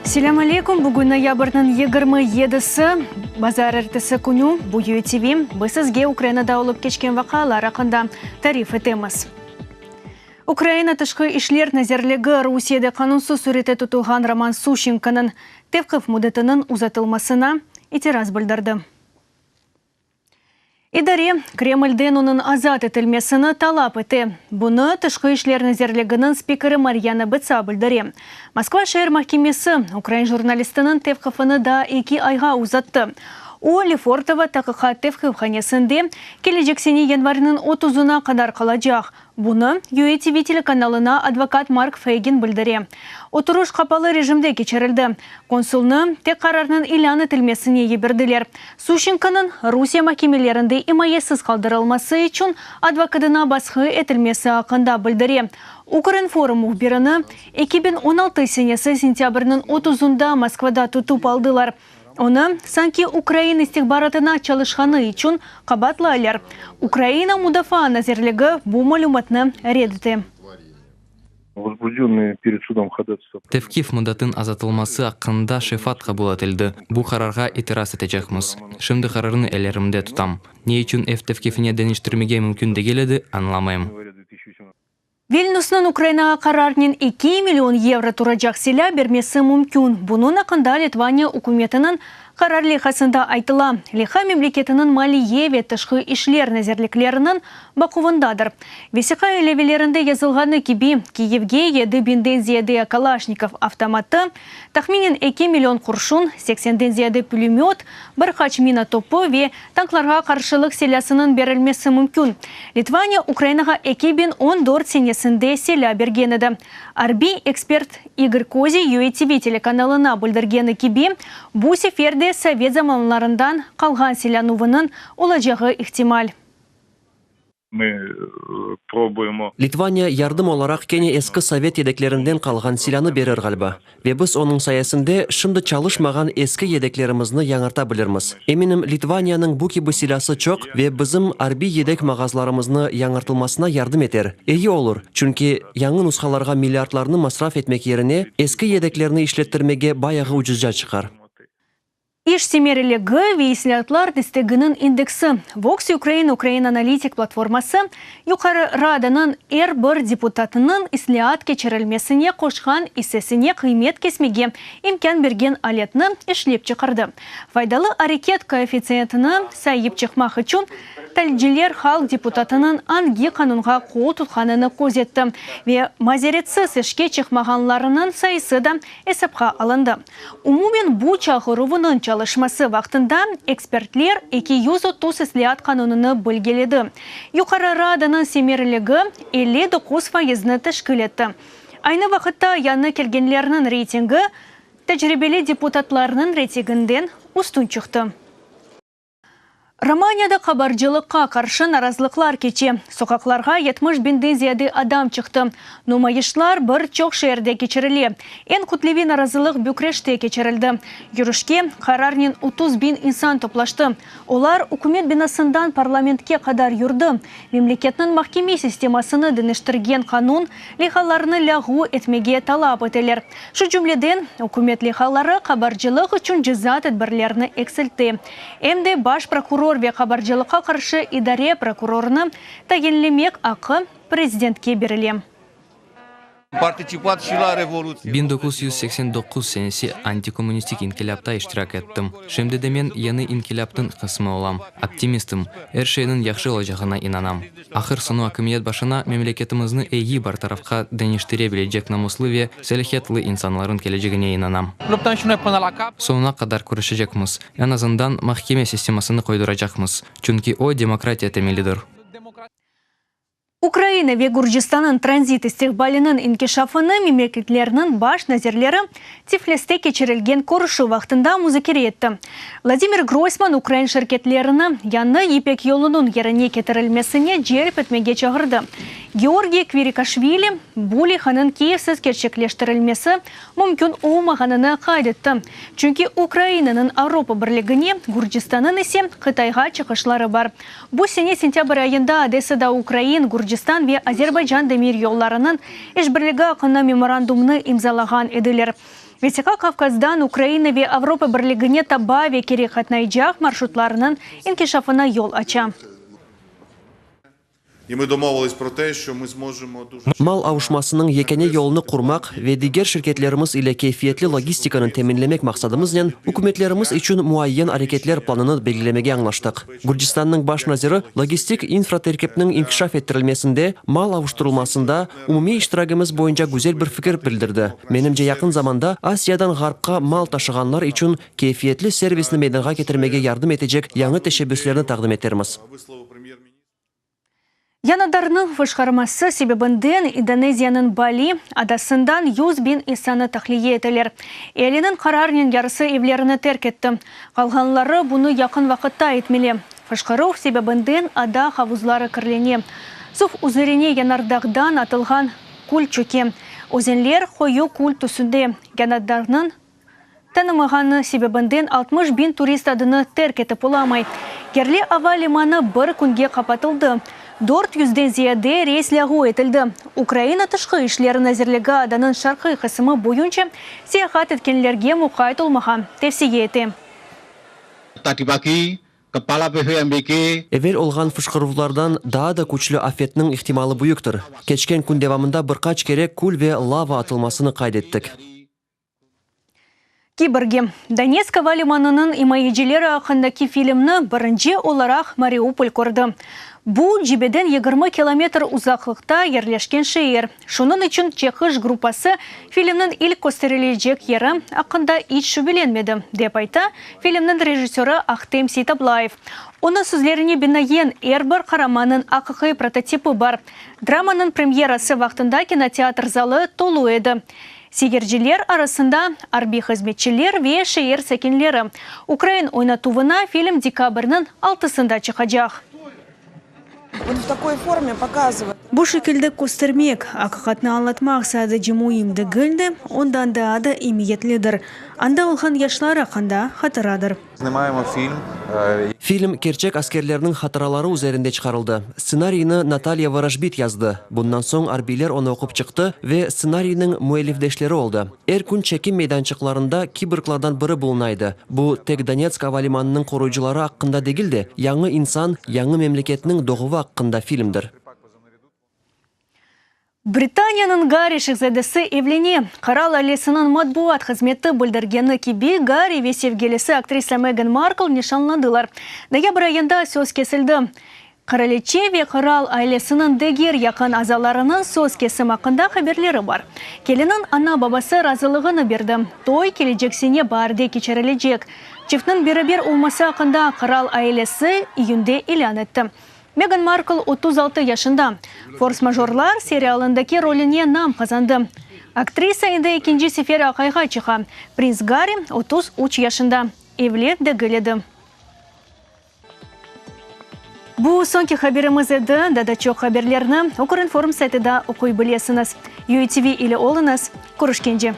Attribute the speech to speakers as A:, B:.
A: Selâm aleyküm, bugün noyabrniñ 27-si, bazarertesi künü, bu UTV. Biz sizge Ukrainada olıp keçken vaqialar aqqında tarif etemiz. Ukraina Tışqı işler nazirligi Rusiyede qanunsız sürette tutulğan Roman Suşçenkonıñ tevqif müddetiniñ uzatılmasına itiraz bildirdi. İdare, Kremlden onıñ azat etilmesini talap ete. Bunı Tışqı işler nazirliginiñ spikeri Maryana Bıtsa bildire. Moskva şeer mahkemesi ukrain jurnalistiniñ tevqifini daa eki ayğa uzattı. O, Lefortovo taqiqat tevqifhanesinde kelecek sene yanvarniñ otuzına qadar qalacaq. Bunı UATV telekanalına advokat Mark Feygin bildire. Oturış qapalı rejimde keçirildi. Konsulnı tek qararnıñ ilân etilmesine yiberdiler. Suşçenkonıñ Rusiye mahkemelerinde imayesiz qaldırılması içün advokatına basqı etilmesi aqqında bildire. Ukrinform mühbirini 2016 senesi sentâbrniñ otuzında Moskvada tutıp aldılar. Onı, sanki ukrain istihbaratına çalışqanı içün qabaatlaylar. Ukraina Mudafaa nazirligi bu malümatnı red ete.
B: Tevqif müddetiniñ azatılması aqqında şefat qabul etildi. Bu qararğa itiraz etecekmiz. Şimdi qararnı ellerimde tutam. Ne içün ev tevqifine deñiştirmege mümkün degil edi, añlamayım.
A: Vilnüsniñ Ukrainağa qararnen eki million yevro turacaq silâ bermesi mümkün. Bunıñ aqqında Litvaniya ükümetiniñ qarar leyhasında aytıla. Leyha memleketiniñ Maliye ve Tışqı işler nazirlikleriniñ baquvındadır. Vesiqa ilâvelerinde yazılğanı kibi, Kiyevge yedi biñden ziyade Kalaşnikov avtomatı, tahminen eki million qurşun, seksenden ziyade pülemöt, bir qaç mina topu ve tanklarğa qarşılıq silâsınıñ berilmesi mümkün. Litvaniya Ukrainağa 2014 senesinde silâ bergen edi. Arbiy ekspert İgor Koziy UATV telekanalına bildirgeni kibi, bu sefer de sovet zamanlarından qalğan silânuvınıñ olacağı ihtimal.
C: Litvaniya yardım olaraq kene eski sovet yedeklerinden qalğan silânı berir, ğaliba. Ve biz onıñ sayesinde şimdi çalışmağan eski yedeklerimizni yañarta bilirmiz. Eminim, Litvaniyanıñ bu kibi silâsı çoq ve bizim arbiy yedek mağazlarımıznı yañartılmasına yardım eter. Eyi olur, çünki yañı nushalarğa milliardlarnı masraf etmek yerine eski yedeklerni işlettirmege bayağı ucuzca çıqar.
A: İş semereligi ve islâatlar desteginiñ indeksi, Vox Ukraine ukrain analitik platforması, Yuqarı Radanıñ er bir deputatınıñ islâat keçirilmesine qoşqan issesine qıymet kesmege imkân bergen aletni işlep çıqardı. Faydalı areket koeffitsiyentini sayıp çıqmaq içün Talilciler halq deputatınıñ angi qanunğa qol tutqanını közetti ve mazeretsiz işke çıqmağanlarınıñ sayısı da esapqa alındı. Umumen bu çağıruvınıñ çalışması vaqtında ekspertler 230 islâat qanunını belgiledi. Yuqarı Radanıñ semereligi 59 fayıznı teşkil etti. Aynı vaqıtta yañı kelgenlerniñ reytingi tecribeli deputatlarnıñ reytinginden üstün çıqtı. Romaniyada qabarcılıqqa qarşı narazılıqlar keçe. Soqaqlarğa 70 biñden ziyade adam çıqtı. Numayışlar bir çoq şeerde keçirile. Eñ kütleviy narazılıq Bükreşte keçirildi. Yürüşke qararnen 30 biñ insan toplaştı. Olar ükümet binasından parlamentke qadar yürdi, memleketniñ mahkeme sistemasını deñiştirgen qanun leyhalarını lâğu etmege talap eteler. Şu cümleden, ükümet leyhaları qabarcılıq içün ceza tedbirlerini eksilte, em de baş prokuror ve qabarcılıqqa qarşı idare prokurorını tayinlemek aqqı prezidentke berile.
B: 1989 senesi antikommunistik inqilâpta iştirak ettim. Şimdi de men yañı inqilâpnıñ qısmı olam. Optimistim, er şeyniñ yahşı olacağına inanam. Ahır-soñu akimiyet başına memleketimizni eyi bir tarafqa deñiştire bilecek namuslı ve selâhetli insanlarnıñ kelecegine inanam. Soñuna qadar küreşecekmiz, eñ azından mahkeme sistemasını qoyduracaqmız, çünki o demokratiya temelidir.
A: Ukraina ve Gürcistannıñ tranzit istiqbaliniñ inkişafını memleketlerniñ baş nazirleri Tifliste keçirilgen körüşüv vaqtında muzakere etti. Vladimir Groysman ukrain şirketlerini yañı Yipek yolunıñ yerine ketirilmesine celp etmege çağırdı. Georgiy Kvirikaşvili bu leyhanıñ Kiyevsiz kerçekleştirilmesi mümkün olmağanını qayd etti, çünki Ukrainanıñ Avropa Birligine, Gürcistannıñ ise Qıtayğa çıqışları bar. Bu sene sentâbr ayında Odessada ukrain, Gürcistan ve Azerbaycan demir yollarınıñ işbirligi aqqında memorandumnı imzalağan ediler. Vesiqa Kavkazdan Ukraina ve Avropa Birligine taba ve keri qatnaycaq marşrutlarnıñ inkişafına yol aça.
C: Mal avuşmasınıñ yekâne yolunı qurmaq ve diger şirketlerimiz ile keyfiyetli logistikanı teminlemek maqsadımıznen ükümetlerimiz içün muayyen areketler planını belgilemege añlaştıq. Gürcistannıñ baş naziri logistik infraterkipniñ inkişaf ettirilmesinde, mal avuştırılmasında umumiy iştiragimiz boyunca güzel bir fikir bildirdi. Menimce, yaqın zamanda Asiyadan Ğarpqa mal taşığanlar içün keyfiyetli servisni meydanğa ketirmege yardım etecek yañı teşebbüslerni taqdim etermiz.
A: Yanadarnıñ fışqırması sebebinden İndoneziyanıñ Bali adasından 100.000 insannı tahliye eteler. Ealiniñ qararnen yarısı evlerini terk etti. Qalğanları bunı yaqın vaqıtta etmeli. Fışqıruv sebebinden ada havuzları kirlene. Suv üzerine yanardağdan atılğan kül çöke. Özenler qoyu kül tüsünde. Yanadarnıñ Tanımağanı sebebinden 60.000 turist adını terk etip olamay. Yerli ava limanı bir künge qapatıldı. Dört yüzden ziyade reys lâğu etildi. Ukraina Tışqı işleri nazirligi adanıñ şarqiy qısımı boyunca seyahat etkenlerge muqayt olmağa tevsiye ete.
D: Tadi pagi, Kepala BVMBG.
C: Evel olğan fışqıruvlardan daa da küçlü afetniñ ihtimalı büyüktir. Keçken kün devamında bir qaç kere kül ve lava atılmasını qayd ettik.
A: Kiborgi, Donetsk ava limanınıñ imayecileri aqqındaki filmni birinci olaraq Mariupol kördi. Bu, cebeden 20 kilometr uzaqlıqta yerleşken şeer, şunıñ içün çeqiş gruppası filmniñ ilk kösterilecek yeri aqqında iç şübelenmedi, dep ayta filmniñ rejissörı Ahtem Seytablayev. Onıñ sözlerine binaen, er bir qaramannıñ aqiqiy prototipi bar. Dramanıñ premyerası vaqtında kinoteatr zalı tolu edi. Seyirciler arasında, arbiy hızmetçiler ve şeer sakinleri. Ukrain oynatuvına film dekabrniñ altısında çıqacaq. Bu şekilde köstermek, aqiqatnı añlatmaq sadece müim degil de, ondan daa da emiyetlidir. Anda olğan yaşlar aqqında hatıradır.
C: Film kerçek askerlerniñ hatıraları üzerinde çıqarıldı. Stsenariyni Natalya Vorojbit yazdı. Bundan soñ arbiyler onı oqup çıqtı ve stsenariyniñ müellifdeşleri oldı. Er kün çekim meydançıqlarında kiborglardan biri buluna edi. Bu, tek Donetsk avalimanınıñ qoruyıcıları aqqında degil de, yañı insan, yañı memleketniñ doğuvı aqqında filmdir.
A: Britaniyanıñ Garri şehzadesi evlene. Qıral ailesiniñ matbuat hızmeti bildirgeni kibi, Garri ve sevgilisi aktrisa Megan Markl nişanlandılar. Noyabr ayında söz kesildi. Qıraliçe ve qıral ailesiniñ diger yaqın azalarınıñ söz kesim aqqında haberleri bar. Kelinniñ ana-babası razılığını berdi. Toy kelecek sene baarde keçirilecek. Çiftniñ beraber olması aqqında qıral ailesi iyünde ilân etti. Megan Markl 36 yaşında. Fors-majorlar serialındaki rolüne nam qazandı. Aktrisa endi ekinci sefer aqayğa çıqa. Prins Garri 33 yaşında. Evli degil edi. Bu soñki haberimiz edi. Daa da çoq haberlerni Ukrinform saytıda oquy bilesiñiz. UATV ile oluñız. Körüşkence.